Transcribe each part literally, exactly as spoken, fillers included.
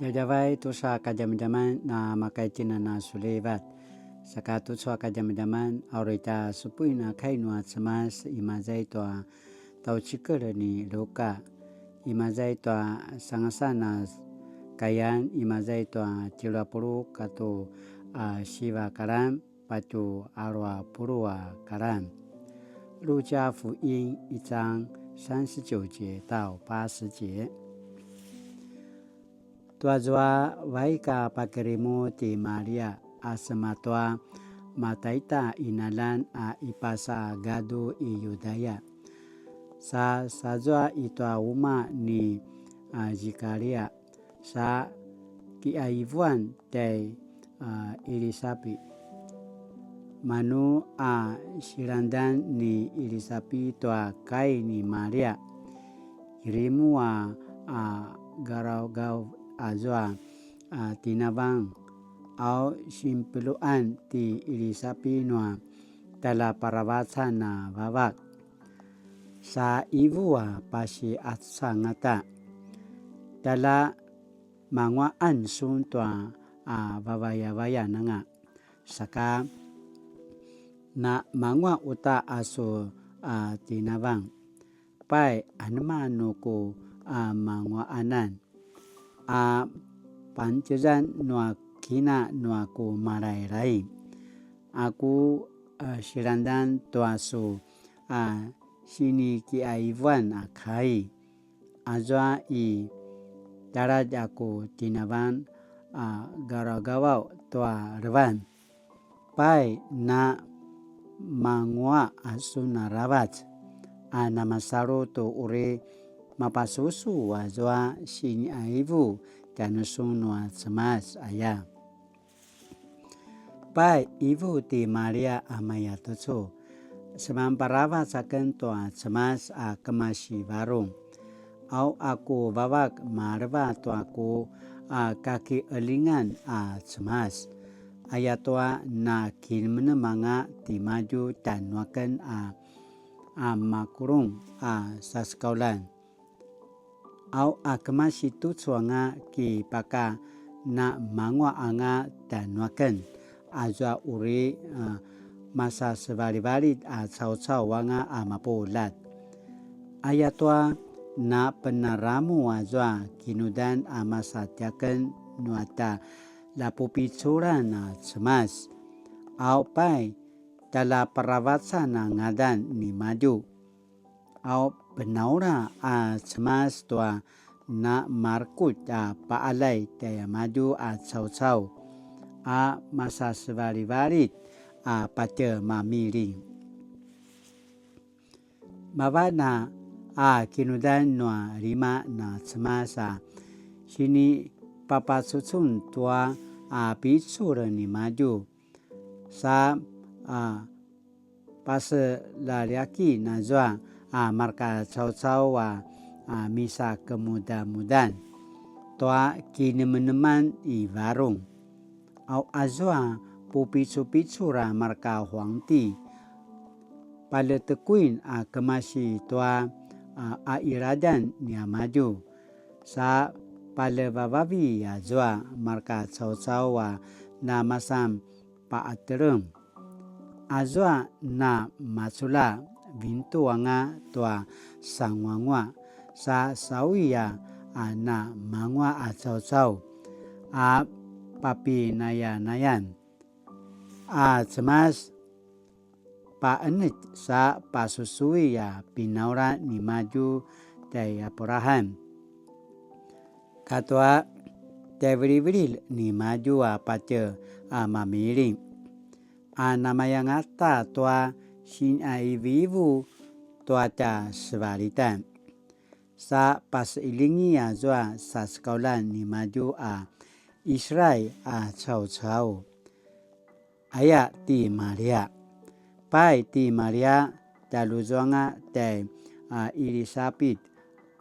Djavadjavay tusa kadjamadjaman na makaitinan a sulivat. Saka tucu a kadjamadjaman, a uri tja supuin a kai nua Cemas, imaza i tua tjaucikel ni Luka, imaza i tua sangasan a kayan, imaza i tua tjelu a puluq katua siva kalan, patje alu a puluq a kalan. 路加福音一章三十九节到八十节。Tuazua vaik a pakirimu ti Maria a sema tua mataita inalan a i pasa gadu i Yudaya. Sa sazua i tua uma ni, a, Zikaria, sa kiaivuan tjai, a, Ilisapi. Manu a silandan ni Ilisapi tua kai ni Maria, kirimu a, a, garaugaw azua, a, tinavang, au sinpeluan ti Ilisapi nua tjaljaparavacan a vavak. Sa ivu a pasi'acangata. Tjalja mangua'an sun tua, a, vavayavayan anga. Saka na mangua' uta a su, a, tinavang. Pai, anema nu ku, a, mangua'anan? A pantjezan nua kina nua ku malailai. A ku, a, silandan tua su, a, sinikiaivuan a kai. Azua i taladj a ku tinavan a garagavaw tua levan. Pai na mangua' a sun aravac, a namasalu tu uri mapasusu azua siniaivu tjanusun nua Cemas aya. Pai, ivu ti Maria a mayatucu, semanparavac aken tua Cemas a kemasi varung. Au a ku vavak maleva tua ku a kakielingan a Cemas. Ayatua na kinemenem anga timadju tjanuaken a, a makulung a sasekaulan. Au a kemasi tucu anga kipaka na mangua' anga tjanuaken, azua uri, a, masasevalivalit a caucau anga a mapuljat. Ayatua na penaramu azua kinudan a masa tiaken nua tjaljapupiculan a Cemas. Au pai, tjaljaparavacan a ngadan nimadju. Au penaula a Cemas tua na marekutj a pa'alay tjaimadju a caucau a masasevalivalit a patje mamiling. Mavan a kinudan nua lima na Cemas a sinipapacucun tua a picul nimadju sa, a, paselaliaki nazua a marka caucau a, a, misakemudamudan tua kinemeneman i varung. Au azua pupicupicul a marka huangti, paletekuin a kemasi tua, a, a iradan niamadju, sa palevavavi azua marka caucau a namasan pa'ateleng. Azua na maculja vintu anga tua sanguangua, sa sawi a, a na mangua a caucau a papinayanayan. A Cemas pa'enetj sa pasusui a pinaula nimadju tjai Abraham katua tjaivilivililj nimadju a patje a mamiling, a namayangata tua siniaivivu tua tja sevalitan, sa paseilingi azua sasekaulan nimadju a Israil a caucau. Aya ti Maria. Pai ti Maria, tjaluzuanga tjai, a, Ilisapit,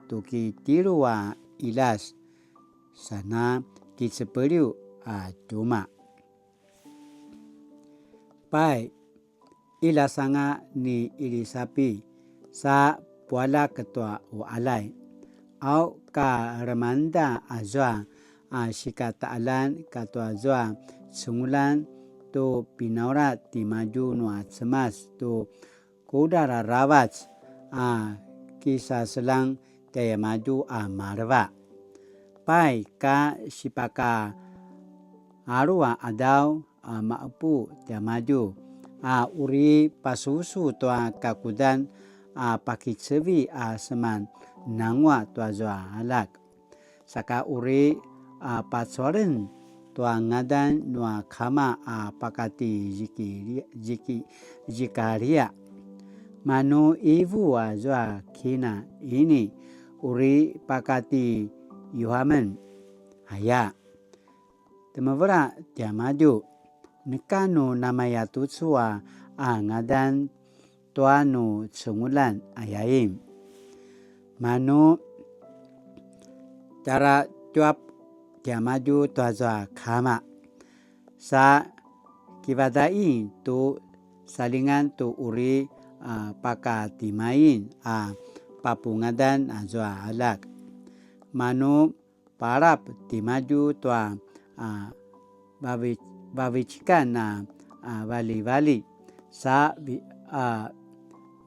tu ki tjelu a qiljas, sana kicepeliw a tjumaq. Pai, qiljas anga ni Ilisapit, sa pualjak tua uqaljay. Au ka lemangeda azua a sikataqaljan katua zua cengulan tu pinaula timadju nua Cemas tu kudral aravac a kisaseljang tjaimadju a maleva. Pai ka sipaka alu a qadaw a maqepu tiamadju, a uri pasusu tua kakudan a pakicevi a seman nanguaq tua zua aljak. Saka uri a pacualen tua ngadan nua kama a pakati Zikili-, Ziki-, Zikaria. Manu ivu azua kina ini uri pakati Yuhamen. Aya. Temevela tiamadju, neka nu namaya tucu a, a ngadan tua nu cengulan ayain. Manu tjara tjuap tiamadju tua zua kama. Sa kivadaqin tu salingan tu uri a pakatimain a papungadan azua aljak. Manu palap timadju tua a vavi-, vavecikan a, a valivali sa vi-, a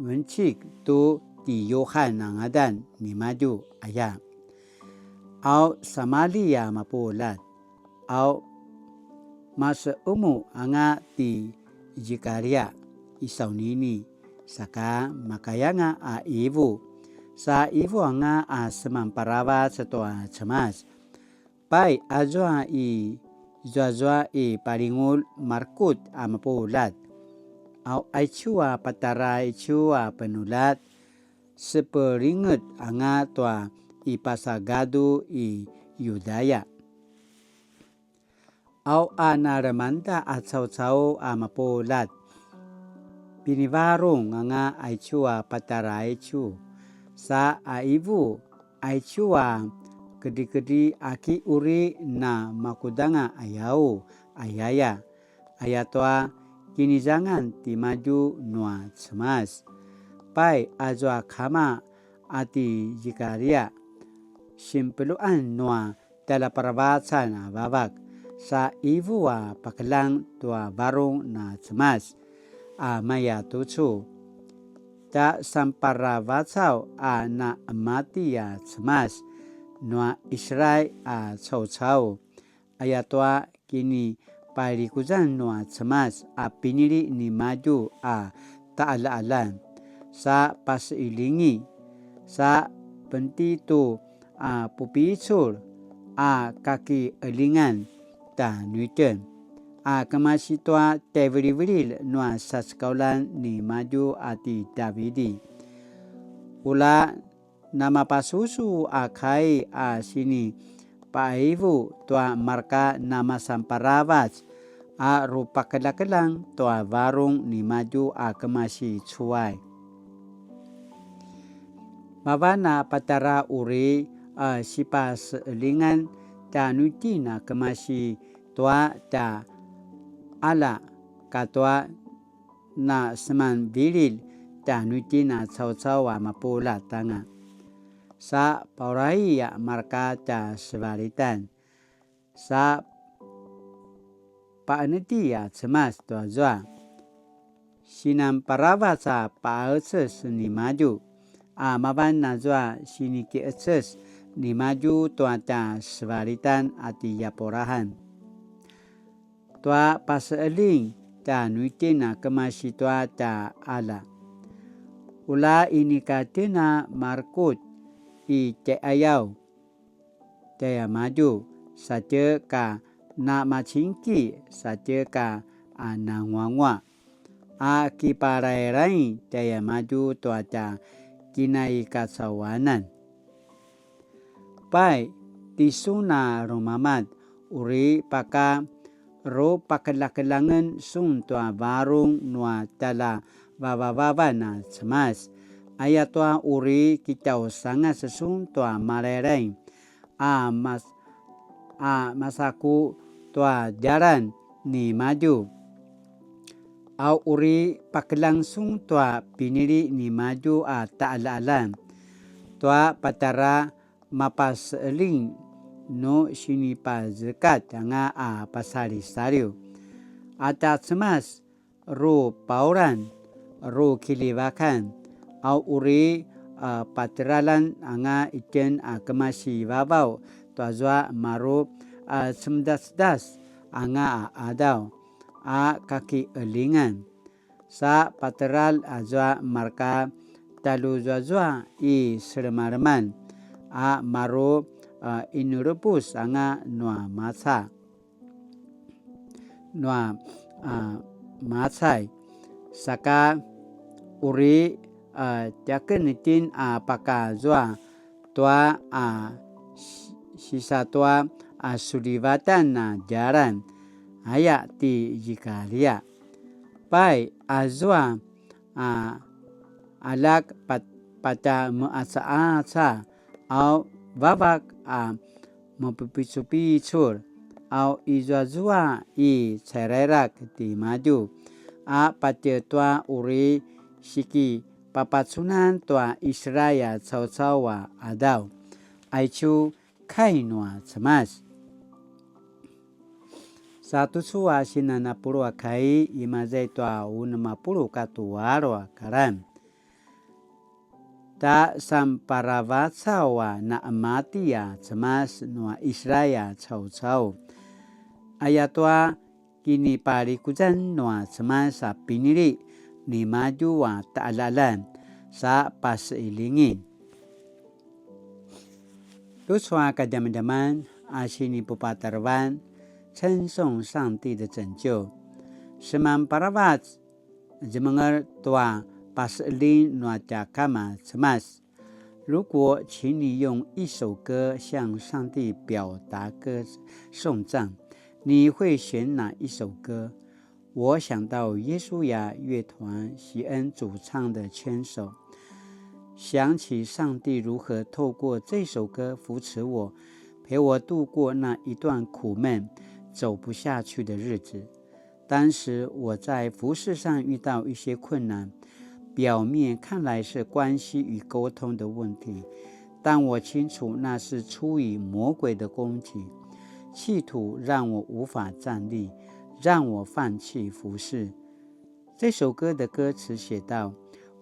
vencik tu ti Yuhan a ngadan nimadju aya. Au samali a mapuljat, au maseqemu anga ti Zikaria i saunini, saka makayanga a ivu. Sa ivu anga a seman paravac tua Cemas. Pai azua i zuazua i palingulj marekutj a mapuljat. Au aicu a patjara aicu a penuljat, sepelinget anga tua i pasa gadu i Yudaya. Au a na lemangeda a caucau a mapuljat, pinivarung anga aicu a patjara aicu, sa a ivu aicu a kedrikedri a ki uri na makudanga ayau ayaya, ayatua kinizangan timadju nua Cemas. Pai azua kama a ti Zikaria, sinpeluan nua tjaljaparavacan a vavak, sa ivu a pakeljang tua varung na Cemas a maya tucu. Tja sanparavacaw a na emati a Cemas nua Israil a caucau, ayatua kinipalikuzan nua Cemas a pinili nimadju a taqaljaqaljan, sa paseqilingi, sa penti tu a pupicul a kakielingan tjanuitjen, a kemasi tua tjaivilivililj nua sacekaulan nimadju a ti Davidi. Ula namapasusu a kai a sinipaivu tua marka namasanparavac a rupakeljakeljang tua varung nimadju a kemasi cuay. Mavan a patjara uri a sipaseqeljingan tjanuitjen a kemasi tua tja qalja katua na semanvililj tjanuitjen a caucau a mapuljat anga. Sa paulai a marka tja sevalitan. Sa paqenetji a Cemas tuazua. Sinanparavac a paqeces nimadju, a mavan azua sinikiqeces nimadju tua tja sevalitan a ti Yapurahan. Tua paseqeljing tjanuitjen a kemasi tua tja qalja. Ula inika tjen a marekutj i tjaiqayaw tjaimadju, satje ka namacingki, satje ka a nanguanguaq, a kiparairaing tjaimadju tua tja kinaikacauanan. Pai, tisun a lumamad, uri paka rupakeljakeljangen sun tua varung nua tjaljavavavavan a Cemas, ayatua uri kitjausangas sun tua malailai a mas-, a masaku tua djalan nimadju. A uri pakeljang sun tua pinili nimadju a taqaljaqaljan tua patjara mapaseqeljing nu sinipazekatj anga a pasalisaliw. A tja Cemas, ru paulan, ru kilivakan, a uri, a, pateralan anga itjen a kemasi vavaw tuazua maru, a, cemedascedas anga a adaw a kakielingan. Sa pateral azua marka taluzuazua i selemaleman a maru, a, inelepus anga nua maca, nua, a, macay. Saka uri, a, tiaken itjen a pakazua tua, a, si-, sisa tua, a, sulivatan a djalan, aya ti Zikaria. Pai, azua, a, aljak pat-, patjameqacaqaca, a vavak a mapupicupicul, a izuazua i cairairak timadju, a patje tua uri sikipapacunan tua Israel caucau a qadaw. Aicu kai nua Cemas. Sa tucu a sinan a puluq a kai, imaza i tua unem a puluq katua alu a kalan. Ta sanparavacaw a naqemati a Cemas nua Israel caucau. Ayatua kinipalikuzan nua Cemas a pinili nimadju a taqaljaqaljan sa paseqeljingen. Tucu a kadjamadjaman a sinipupatarevan, 稱頌上帝的拯救. Seman paravac, zemenger tua paseqeljing nua tja Kama Cemas. 如果请你用一首歌向上帝表达歌颂赞，你会选哪一首歌？我想到约书亚乐团喜恩主唱的《牵手》，想起上帝如何透过这首歌扶持我，陪我度过那一段苦闷、走不下去的日子。当时我在服事上遇到一些困难，表面看来是关系与沟通的问题，但我清楚那是出于魔鬼的攻击，企图让我无法站立，让我放弃服事。这首歌的歌词写道：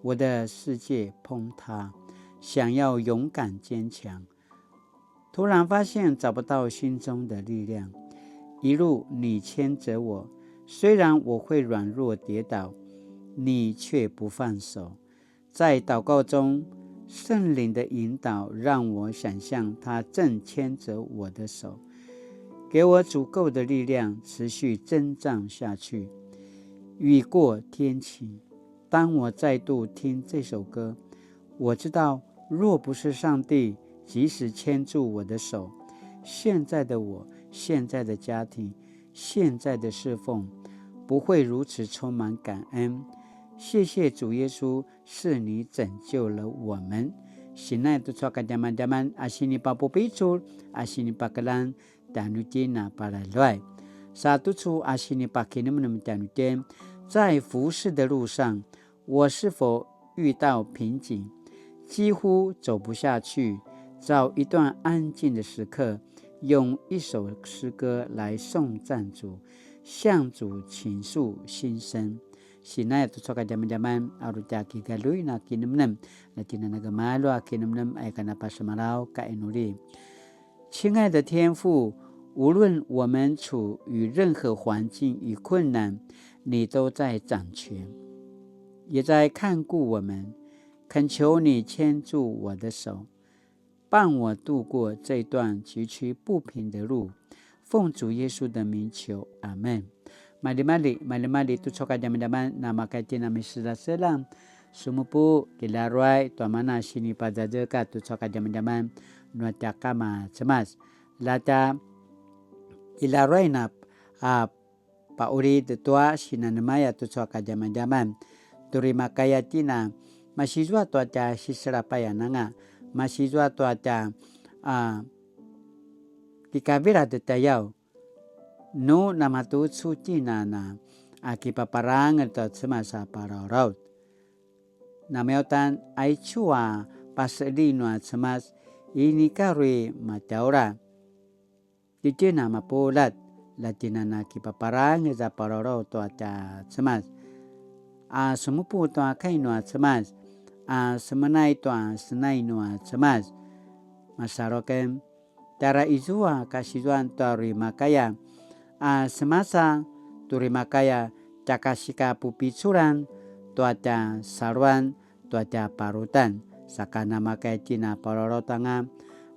我的世界崩塌，想要勇敢坚强，突然发现找不到心中的力量。一路你牵着我，虽然我会软弱跌倒，你却不放手。在祷告中，圣灵的引导让我想象他正牵着我的手，给我足够的力量持续征战下去。雨过天晴，当我再度听这首歌，我知道若不是上帝及时牵住我的手，现在的我、现在的家庭、现在的侍奉不会如此充满感恩。谢谢主耶稣，是你拯救了我们。Sinai tucu a kadjamadjaman a sinipapupicul a sinipakeljang tjanuitjen a palaluay. Sa tucu a sinipakinemnem tjanuitjen, 在服事的路上，我是否遇到瓶颈，几乎走不下去？找一段安静的时刻，用一首诗歌来颂赞主，向主倾诉心声。Sinai tucu a kadjamadjaman, a uri tja kigaljuin a kinemnem, na tjinana gemalju a kinemnem, aya ken a pasemalaw ka inuli. 亲爱的天父，无论我们处于任何环境与困难，你都在掌权，也在看顾我们。恳求你牵住我的手，伴我度过这段崎岖不平的路。奉主耶稣的名求，阿们。Maljimalji, maljimalji tucu a kadjamadjaman, namakaya itjen a miselaselang, sumupu, kilaruay tua mana sinipazazekatj tucu a kadjamadjaman nua tja Kama Cemas. La tja kilaruay na, a, pauli tua sinanemaya tucu a kadjamadjaman. Turi makaya itjen a masizua tua tja siselapayan anga, masizua tua tja, a, kikavilad tjayaw. Nu namatucu itjen a na, a, kipaparangez tua Cemas a parauraut. Namiyautan, aicu a paseqeljing nua Cemas, inika uri matjaula. tjitjen a mapuljat, la tjen a na kipaparangez a paroro tua tja Cemas. A semupu tua kai nua Cemas, a semenai tua senai nua Cemas. Masalu aken, tjara izua kasizuan tua uri makaya, a semasa tu uri makaya tja kasikapupiculan tua tja saluan tua tja parutan, saka namakaya tjen a palalautanga,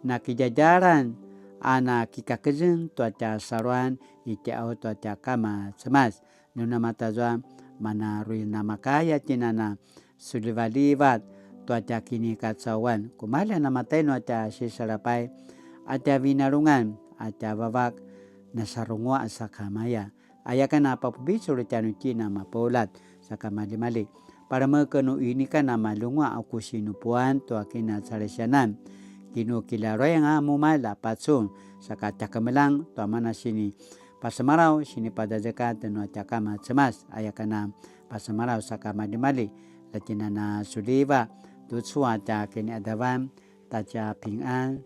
nakidjadjalan, a nakikakezeng tua tja saluan i tjau tua tja kama Cemas. Nu namatazua, mana uri namakaya tjen a na sulivalivat tua tja kinikacauan. Kumalja namatay nua tja siselapay, a tja vinarungan, a tja vavak, nasarunguaq sakamaya. Aya ken a papupicul tjanuitjen a mapuljat, saka maljimalji. Palemeken nu inika na malunguaq a ku sinupuan tua kinacalisianan. Kinu kilaruay anga mumalj a pacun, saka tja kemeljang tua mana sini pasemalaw, sini pazazekatj nua tja kama Cemas, aya ken a pasemalaw saka maljimalji, la tjen a na suliva, tucu a tja kiniqadavan, ta tja pingan,